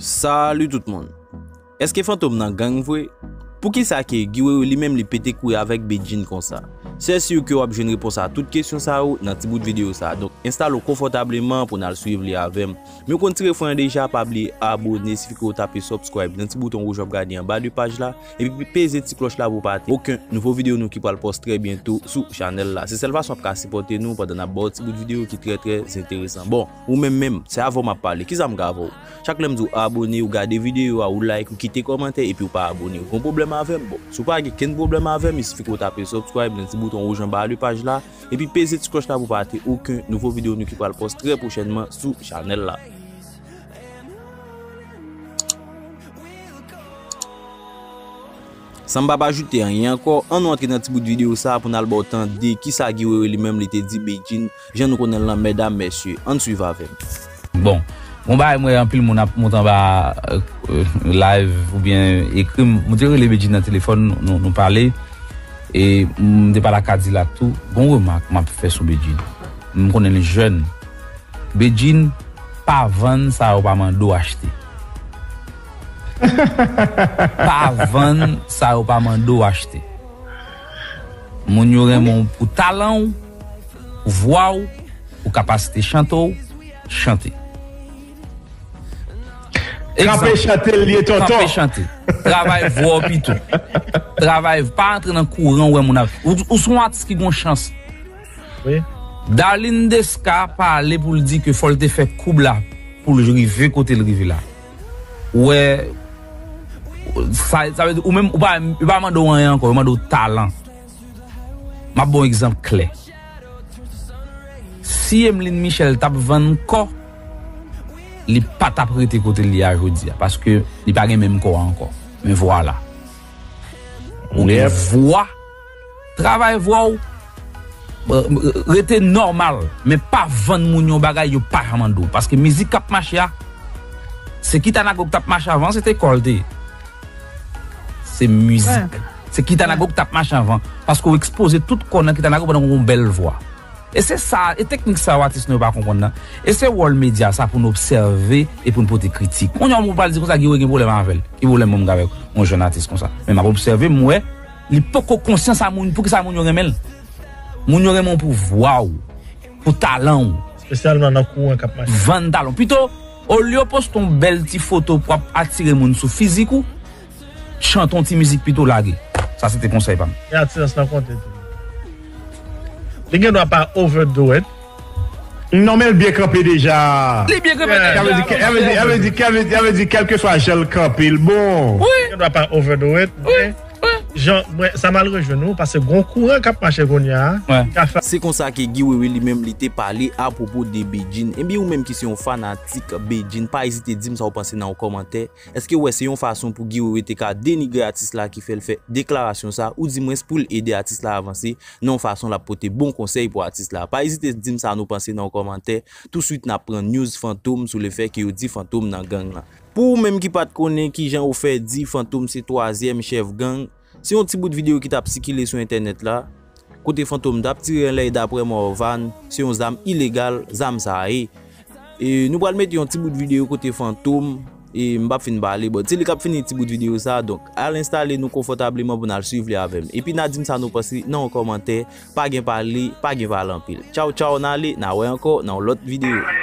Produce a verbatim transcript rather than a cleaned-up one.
Salut tout moun. Èske Fantom nan gang vre? Poukisa ke Guy Wewe li menm li pete kouri avèk Bedjine konsa? Se si ke w ap jwenn repons a tout kesyon sa yo nan ti bout videyo sa. Donk, enstale w konfòtableman pou n al swiv li avè m. Men w konn ti refren an deja, pa bliye abone, sifi ke w tape subscribe nan ti bouton wouj w ap gade anba de paj la, epi peze ti klòch la pou w pa rate okenn nouvo videyo nou ki pral post trè byento sou chanèl la. Se sèl fason w ap ka sipòte nou pandan n ap ba w ti bout videyo ki trè, trè enteresan. Bon, ou menm menm, se avè w m ap pale. Kisa m ka avè w? Chak lè m di w abone, ou gade videyo a, ou like, ou kite kòmantè, epi ou pa abone. Ou gon pwoblèm avè m? Bon, si w pa gen kenn pwoblèm avè m, il sifi ke w tape subscribe nan ti bouton wouj anba a de paj la, epi peze ti klòch la pou w pa rate okenn nouvo videyo nou ki pral post trè pwochènman sou chanèl la. San m p ap ajoute anyen ankò, ann nou antre nan ti bout videyo sa a pou n al ba w tande kisa Guy Wewe li menm li te di Bedjine, jan nou konnen l lan, medam, mesye, ann swiv avè m. Bon, yon bagay m wè anpil moun ap monte anba, euh, live oubyen ekri m, m te rele Bedjine nan telefòn, nou, nou pale, e m te pale ak Kadilak tou, gon remak m ap fè sou Bedjine. M konnen l jèn. Bedjine, pa vann sa yo pa mande w achte. Pa vann sa yo pa mande w achte. Moun yo renmen w pou talan w, pou vwa w, pou kapasite chante w, chante. Kanpe chante l ye, tonton. Kanpe chante. Travay vwa w pito. Travay, pa antre nan kouran w wè moun ap. Ou, ou se yon atis ki gon chans. Wi. Darline Desca pale pou l di ke fò l te fè koub la pou l rive kote l rive la. Ou wè, sa, sa vle di, ou menm, ou pa, yo pa mande w anyen ankò, yo mande w talan. M ap ba w egzanp klè. Si Emeline Michel t ap vann kò, li pa t ap rete kote l ye a jodi a, paske li pa gen menm kò a ankò. Men vwala. Ou gen vwa, travay vwa w, rete nòmal, men pa vann moun yon bagay yo pa janm mande w. Paske mizik k ap mache a, se Kitanago k t ap mache avan, se te kò l te ye. Se mizik. Se Kitanago k t ap mache avan. Paske w ekspoze tout kò w nan Kitanago pandan w gen yon bèl vwa. E se sa, e teknik sa yo atis nou yo pa konprann nan. E se wòl medya sa pou n obsève e pou n pote kritik. Yon moun pral di konsa, Guy Wewe gen pwoblèm avè l. Ki pwoblèm mwen m gen avèk yon jèn atis konsa? Men m ap obsève, m wè, li poko konsyan sa moun, poukisa moun yo renmen l. Moun yo renmen w pou vwa w, pou talan w. Espesyalman nan kouran k ap mache. Vann talan w. Pito, olye w poste yon bèl ti foto pou ap atire moun sou fizik ou, chante yon ti mizik pito lage. Sa se te konsèy pa m. E atirans lan konte tou. Li gen dwa pa overdo it. Non, men l byen kanpe deja. Li byen kanpe deja. Sa vle di, sa vle di, sa vle di, sa vle di, sa vle di, kèlkeswa jan l kanpe, l bon. Wi. Li gen dwa pa overdo it, men jan, mwen, sa m al rejwenn ou, paske gon kouran k ap mache kounye a, ka fè. Se konsa ke Guy Wewe li menm li te pale apwopo de Bedjine. Ebyen, ou menm ki se yon fanatik Bedjine, pa ezite di m sa w panse nan yon kòmantè. Èske w wè se yon fason pou Guy Wewe te ka denigre atis la ki fè l fè deklarasyon sa, oudimwens pou l ede atis la avanse nan yon fason l ap pote bon konsèy pou atis la? Pa ezite di m sa nou panse nan yon kòmantè. Touswit n ap pran news Fantom sou lefè ke yo di Fantom nan gang lan. Pou ou menm ki pa t konnen kijan yo fè di Fantom se twazyèm chèf gang, se yon ti bout videyo ki t ap sikile sou entènèt la, kote Fantom t ap tire anlè, e daprè Morvan, se yon zam ilegal, zam sa a ye. E nou pral mete yon ti bout videyo kote Fantom, e m p ap fin pale, but se li k ap fini ti bout videyo sa, donk al enstale nou konfòtableman pou n al swiv li avè m. Epi n a di m sa nou panse nan yon kòmantè, pa gen pale, pa gen pale anpil. Tchaw, tchaw, n ale, n a wè ankò nan yon lòt videyo.